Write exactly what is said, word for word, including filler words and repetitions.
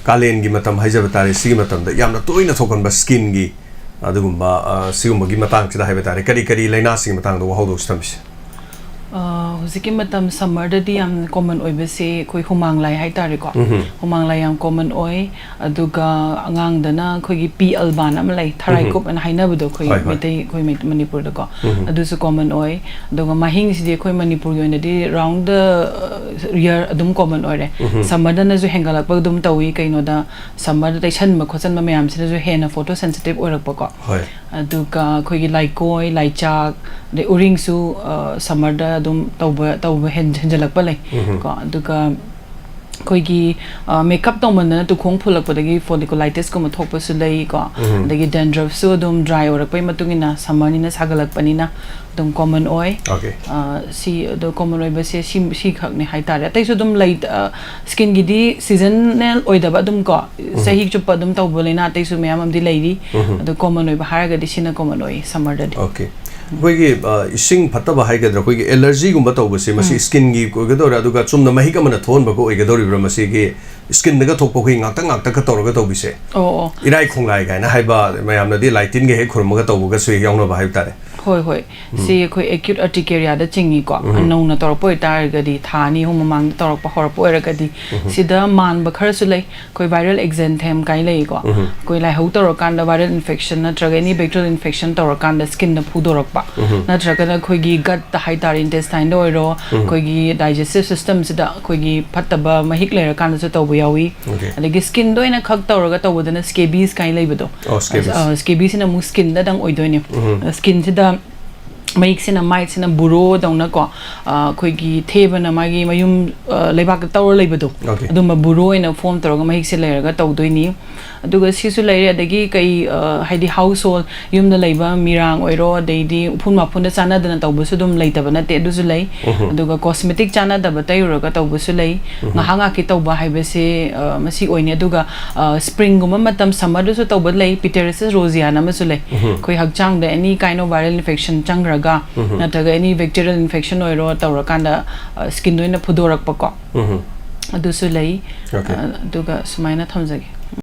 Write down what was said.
ꯀꯥꯂꯦꯟꯒꯤ ꯃꯇꯝ ꯍꯥꯏꯖꯕ ꯇꯥꯔꯦ, ꯁꯤꯒꯤ ꯃꯇꯝꯗ ꯌꯥꯝꯅ ꯇꯣꯏꯅ ꯊꯣꯛꯀꯟꯕ ꯁ꯭ꯀꯤꯟꯒꯤ ꯑꯗꯨꯒꯨꯝꯕ, ꯑ, ꯁꯤꯒꯨꯝꯕꯒꯤ ꯃꯇꯥꯡꯁꯤꯗ ꯍꯥꯏꯕ ꯇꯥꯔꯦ, ꯀꯔꯤ ꯀꯔꯤ ꯂꯥꯏꯅꯥꯁꯤꯡꯒꯤ ꯃꯇꯥꯡꯗ ꯋꯥꯍꯧꯗꯣꯛꯁꯨ ꯊꯝꯕꯤꯁꯦ? ꯑ, ꯍꯧꯖꯤꯛꯀꯤ ꯃꯇꯝ ꯁꯝꯃꯔꯗꯗꯤ ꯌꯥꯝ ꯀꯣꯃꯟ ꯑꯣꯏꯕꯁꯦ ꯑꯩꯈꯣꯏ ꯍꯨꯃꯥꯡ ꯂꯥꯏ ꯍꯥꯏꯇꯥꯔꯦꯀꯣ꯫ ꯎꯝꯍꯨꯝ꯫ ꯍꯨꯃꯥꯡ ꯂꯥꯏ ꯌꯥꯝ ꯀꯣꯃꯟ ꯑꯣꯏ꯫ ꯑꯗꯨꯒ ꯑꯉꯥꯡꯗꯅ ꯑꯩꯈꯣꯏꯒꯤ ꯄꯤ ꯑꯜꯕꯥꯟ ꯑꯃ ꯂꯩ, ꯊꯔꯥꯏ ꯎꯝꯍꯨꯝ꯫ ꯀꯨꯞ ꯑꯅ ꯍꯥꯏꯅꯕꯗꯣ ꯑꯩꯈꯣꯏ ꯍꯣꯏ, ꯍꯣꯏ꯫ ꯃꯩꯇꯩ, ꯑꯩꯈꯣꯏ ꯃꯩ-, ꯃꯅꯤꯄꯨꯔꯗꯀꯣ꯫ ꯎꯝꯍꯨꯝ꯫ ꯑꯗꯨꯁꯨ ꯀꯣꯃꯟ ꯑꯣꯏ꯫ ꯑꯗꯨꯒ ꯃꯍꯤꯡꯁꯤꯗꯤ ꯑꯩꯈꯣꯏ ꯃꯅꯤꯄꯨꯔꯒꯤ ꯑꯣꯏꯅꯗꯤ ꯔꯥꯎꯟ ꯗ ꯌꯔ ꯑꯗꯨꯝ ꯀꯣꯃꯟ ꯑꯣꯏꯔꯦ꯫ ꯎꯝꯍꯨꯝ꯫ ꯁꯝꯃꯔꯗꯅꯁꯨ ꯍꯦꯟꯒꯠꯂꯛꯄ ꯑꯗꯨꯝ ꯇꯧꯏ꯫ ꯀꯩꯅꯣꯗ ꯁꯝꯃꯔꯗ ꯇꯩꯁꯟꯕ ꯈꯣꯠꯆꯟꯕ ꯃꯌꯥꯝꯁꯤꯅꯁꯨ ꯍꯦꯟꯅ ꯐꯣꯇꯣ ꯁꯦꯟꯁꯤꯇꯤꯞ ꯑꯣꯏꯔꯛꯄꯀꯣ꯫ ꯍꯣꯏ꯫ ꯑꯗꯨꯒ ꯑꯩꯈꯣꯏꯒꯤ ꯂꯥꯏꯀꯣꯏ, ꯂꯥꯏꯆꯥꯛ, ꯑꯗꯩ ꯎꯔꯤꯡꯁꯨ, ꯑ, ꯁꯝꯃꯔꯗ ꯑꯗꯨꯝ ꯇꯧꯕ, ꯇꯧꯕ ꯍꯦꯟ-, ꯍꯦꯟꯖꯜꯂꯛꯄ ꯂꯩ꯫ ꯎꯝꯍꯨꯝ꯫ ꯀꯣ, ꯑꯗꯨꯒ ꯑꯩꯈꯣꯏꯒꯤ, ꯑ, ꯃꯦꯀꯞ ꯇꯧꯃꯟꯗꯅ ꯇꯨꯈꯣꯡ ꯐꯨꯜꯂꯛꯄꯗꯒꯤ ꯐꯣꯂꯤꯀꯨꯂꯥꯏꯇꯤꯁꯀꯨꯝꯕ ꯊꯣꯛꯄꯁꯨ ꯂꯩꯀꯣ꯫ ꯎꯝꯍꯨꯝ꯫ ꯑꯗꯒꯤ ꯗꯦꯟꯗ꯭ꯔꯐꯁꯨ ꯑꯗꯨꯝ ꯗ꯭ꯔꯥꯏ ꯑꯣꯏꯔꯛꯄꯩ ꯃꯇꯨꯡ ꯏꯟꯅ ꯁꯝꯃꯔꯅꯤꯅ ꯁꯥꯒꯠꯂꯛꯄꯅꯤꯅ ꯑꯗꯨꯝ ꯀꯣꯃꯟ ꯑꯣꯏ꯫ ꯑꯣꯀꯦ꯫ ꯑ, ꯁꯤ ꯑꯗꯣ ꯀꯣꯃꯟ ꯑꯣꯏꯕꯁꯦ ꯁꯤ, ꯁꯤꯈꯛꯅꯤ ꯍꯥꯏꯇꯥꯔꯦ꯫ ꯑꯇꯩꯁꯨ ꯑꯗꯨꯝ ꯂꯩ, ꯑ, ꯁ꯭ꯀꯤꯟꯒꯤꯗꯤ ꯁꯤꯖꯟꯅꯦꯜ ꯑꯣꯏꯗꯕ ꯑꯗꯨꯝ ꯀꯣ, ꯎꯝꯍꯨꯝ꯫ ꯆꯍꯤ ꯆꯨꯞꯄ ꯑꯗꯨꯝ ꯇꯧꯕ ꯂꯥꯏꯅꯥ ꯑꯇꯩꯁꯨ ꯃꯌꯥꯝ ꯑꯃꯗꯤ ꯂꯩꯔꯤ꯫ ꯎꯝꯍꯨꯝ꯫ ꯑꯗꯣ ꯀꯣꯃꯟ ꯑꯣꯏꯕ ꯍꯥꯏꯔꯒꯗꯤ ꯁꯤꯅ ꯀꯣꯃꯟ ꯑꯣꯏ ꯁꯝꯃꯔꯗꯗꯤ꯫ ꯑꯣꯀꯦ꯫ ꯑꯩꯈꯣꯏꯒꯤ, ꯑ, ꯏꯁꯤꯡ ꯐꯠꯇꯕ ꯍꯥꯏꯒꯗ꯭ꯔꯥ, ꯑꯩꯈꯣꯏꯒꯤ ꯑꯦꯂꯔꯖꯤꯒꯨꯝꯕ ꯇꯧꯕꯁꯦ, ꯃꯁꯤ ꯎꯝ꯫ ꯁ꯭ꯀꯤꯟꯒꯤ ꯑꯣꯏꯒꯗꯧꯔꯥ, ꯑꯗꯨꯒ ꯆꯨꯝꯅ ꯃꯍꯤꯛ ꯑꯃꯅ ꯊꯣꯛꯍꯟꯕꯒ ꯑꯣꯏꯒꯗꯧꯔꯤꯕ꯭ꯔꯥ, ꯃꯁꯤꯒꯤ ꯁ꯭ꯀꯤꯟꯗꯒ ꯊꯣꯛꯄ ꯑꯩꯈꯣꯏ ꯉꯥꯛꯇꯪ ꯉꯥꯛꯇꯪꯒ ꯇꯧꯔꯒ ꯇꯧꯕꯤꯁꯦ? ꯑꯣ, ꯑꯣ꯫ ꯏꯔꯥꯏ ꯈꯣꯡꯂꯥꯏ ꯀꯥꯏꯅ ꯍꯥꯏꯕ, ꯃꯌꯥꯝꯅꯗꯤ ꯂꯥꯏꯇꯤꯟꯒ ꯍꯦꯛ ꯈꯨꯔꯨꯝꯃꯒ ꯇꯧꯕꯒꯁꯨ ꯍꯦꯛ ꯌꯥꯎꯅꯕ ꯍꯥꯏꯕ ꯇꯥꯔꯦ꯫ ꯍꯣꯏ, ꯍꯣꯏ꯫ ꯎꯝ꯫ ꯁꯤ ꯑꯩꯈꯣꯏ ꯑꯦꯀ꯭ꯌꯨꯠ ꯑꯔꯇꯤꯀꯦꯔꯤꯌꯥꯗ ꯆꯤꯡꯉꯤꯀꯣ꯫ ꯎꯝ꯫ ꯅꯧꯅ ꯇꯧꯔꯛꯄ ꯑꯣꯏꯇꯥꯔꯒꯗꯤ, ꯊꯥ ꯑꯅꯤ ꯑꯍꯨꯝ ꯃꯃꯥꯡꯗ ꯇꯧꯔꯛꯄ ꯍꯧꯔꯛꯄ ꯑꯣꯏꯔꯒꯗꯤ, ꯎꯝ꯫ ꯁꯤꯗ ꯃꯥꯟꯕ ꯈꯔꯁꯨ ꯂꯩ꯫ ꯑꯩꯈꯣꯏ ꯚꯥꯏꯔꯦꯜ ꯑꯦꯛꯖꯦꯟꯊꯦꯝ ꯀꯥꯏꯅ ꯂꯩꯀꯣ꯫ ꯎꯝ꯫ ꯑꯩꯈꯣꯏ ꯂꯥꯏꯍꯧ ꯇꯧꯔꯀꯥꯟꯗ, ꯚꯥꯏꯔꯦꯜ ꯏꯟꯐꯦꯛꯁꯟ ꯅꯠꯇ꯭ꯔꯒ ꯑꯦꯅꯤ ꯕꯦꯛꯇꯤꯔꯤꯌꯦꯜ ꯏꯟꯐꯦꯛꯁꯟ ꯇꯧꯔꯀꯥꯟꯗ ꯁ꯭ꯀꯤꯟꯗ ꯐꯨꯗꯣꯔꯛꯄ, ꯎꯝ꯫ ꯅꯠꯇ꯭ꯔꯒꯅ ꯑꯩꯈꯣꯏꯒꯤ ꯒꯠꯇ ꯍꯥꯏꯇꯥꯔꯦ, ꯏꯟꯇꯦꯁꯇꯥꯏꯟꯗ ꯑꯣꯏꯔꯣ, ꯎꯝ꯫ ꯑꯩꯈꯣꯏꯒꯤ ꯗꯥꯏꯖꯦꯁꯇꯤꯚ ꯁꯤꯁꯇꯝꯁꯤꯗ ꯑꯩꯈꯣꯏꯒꯤ ꯐꯠꯇꯕ ꯃꯍꯤꯛ ꯂꯩꯔꯀꯥꯟꯗꯁꯨ ꯇꯧꯕ ꯌꯥꯎꯏ꯫ ꯑꯣꯀꯦ꯫ ꯑꯗꯒꯤ ꯁ꯭ꯀꯤꯟꯗ ꯑꯣꯏꯅ ꯈꯛ ꯇꯧꯔꯒ ꯇꯧꯕꯗꯅ ꯁ꯭ꯀꯦꯕꯤꯁ ꯀꯥꯏꯅ ꯂꯩꯕꯗꯣ꯫ ꯑꯣ, ꯁ꯭ꯀꯦꯕꯤꯁ꯫ ꯑ, ꯁ꯭ꯀꯦꯕꯤꯁꯁꯤꯅ ꯑꯃꯨꯛ ꯁ꯭ꯀꯤꯟꯗꯗꯪ ꯑꯣꯏꯗꯣꯏꯅꯦ꯫ ꯎꯝ꯫ ꯁ꯭ꯀꯤꯟꯁꯤꯗ ꯃꯍꯤꯛꯁꯤꯅ, ꯃꯥꯏꯁꯤꯅ ꯕꯨꯔꯣꯗꯧꯅꯀꯣ, ꯑ, ꯑꯩꯈꯣꯏꯒꯤ ꯊꯦꯕꯅ ꯃꯥꯒꯤ ꯃꯌꯨꯝ, ꯑ, ꯂꯩꯕꯥꯛꯇ ꯇꯧꯔ ꯂꯩꯕꯗꯣ, ꯑꯣꯀꯦ꯫ ꯑꯗꯨꯝꯕ ꯕꯨꯔꯣ ꯑꯣꯏꯅ ꯐꯣꯝ ꯇꯧꯔꯒ ꯃꯍꯤꯛꯁꯦ ꯂꯩꯔꯒ ꯇꯧꯗꯣꯏꯅꯤ꯫ ꯑꯗꯨꯒ ꯁꯤꯁꯨ ꯂꯩꯔꯦ, ꯑꯗꯒꯤ ꯀꯩ, ꯑ, ꯍꯥꯏꯗꯤ ꯍꯥꯎꯁ ꯍꯣꯜ, ꯌꯨꯝꯗ ꯂꯩꯕ ꯃꯤꯔꯥꯡ ꯑꯣꯏꯔꯣ, ꯑꯗꯩꯗꯤ ꯎꯐꯨꯟ ꯋꯥꯐꯨꯟꯗ ꯆꯥꯟꯅꯗꯅ ꯇꯧꯕꯁꯨ ꯑꯗꯨꯝ ꯂꯩꯇꯕ ꯅꯠꯇꯦ, ꯑꯗꯨꯁꯨ ꯂꯩ꯫ ꯎꯝꯍꯨꯝ꯫ ꯑꯗꯨꯒ ꯀꯣꯁꯃꯦꯇꯤꯛ ꯆꯥꯟꯅꯗꯕ ꯇꯩꯔꯨꯔꯒ ꯇꯧꯕꯁꯨ ꯂꯩ꯫ ꯎꯝꯍꯨꯝ꯫ ꯉꯥꯏꯍꯥꯛ ꯉꯥꯏꯍꯥꯛꯀꯤ ꯇꯧꯕ ꯍꯥꯏꯕꯁꯦ, ꯑ, ꯃꯁꯤ ꯑꯣꯏꯅꯤ꯫ ꯑꯗꯨꯒ, ꯑ, ꯁ꯭ꯄ꯭ꯔꯤꯡꯒꯨꯝꯕ ꯃꯇꯝ, ꯁꯝꯃꯔꯗꯁꯨ ꯇꯧꯕ ꯂꯩ, ꯄꯤꯇꯦꯔꯤꯁꯤꯁ ꯔꯣꯖꯤꯌꯥꯅ ꯑꯃꯁꯨ ꯂꯩ꯫ ꯎꯝꯍꯨꯝ꯫ ꯑꯩꯈꯣꯏ ꯍꯛꯆꯥꯡꯗ any kind of viral infection ꯆꯪꯈ꯭ꯔꯒ, ꯎꯝꯍꯨꯝ꯫ ꯅꯠꯇ꯭ꯔꯒ any bacterial infection ꯑꯣꯏꯔꯣ ꯇꯧꯔꯀꯥꯟꯗ, ꯑ, ꯁ꯭ꯀꯤꯟꯗ ꯑꯣꯏꯅ ꯐꯨꯗꯣꯔꯛꯄꯀꯣ꯫ ꯎꯝꯍꯨꯝ꯫ ꯑꯗꯨꯁꯨ ꯂꯩ꯫ Okay. ꯑ, ꯑꯗꯨꯒ ꯁꯨꯃꯥꯏꯅ ꯊꯝꯖꯒꯦ꯫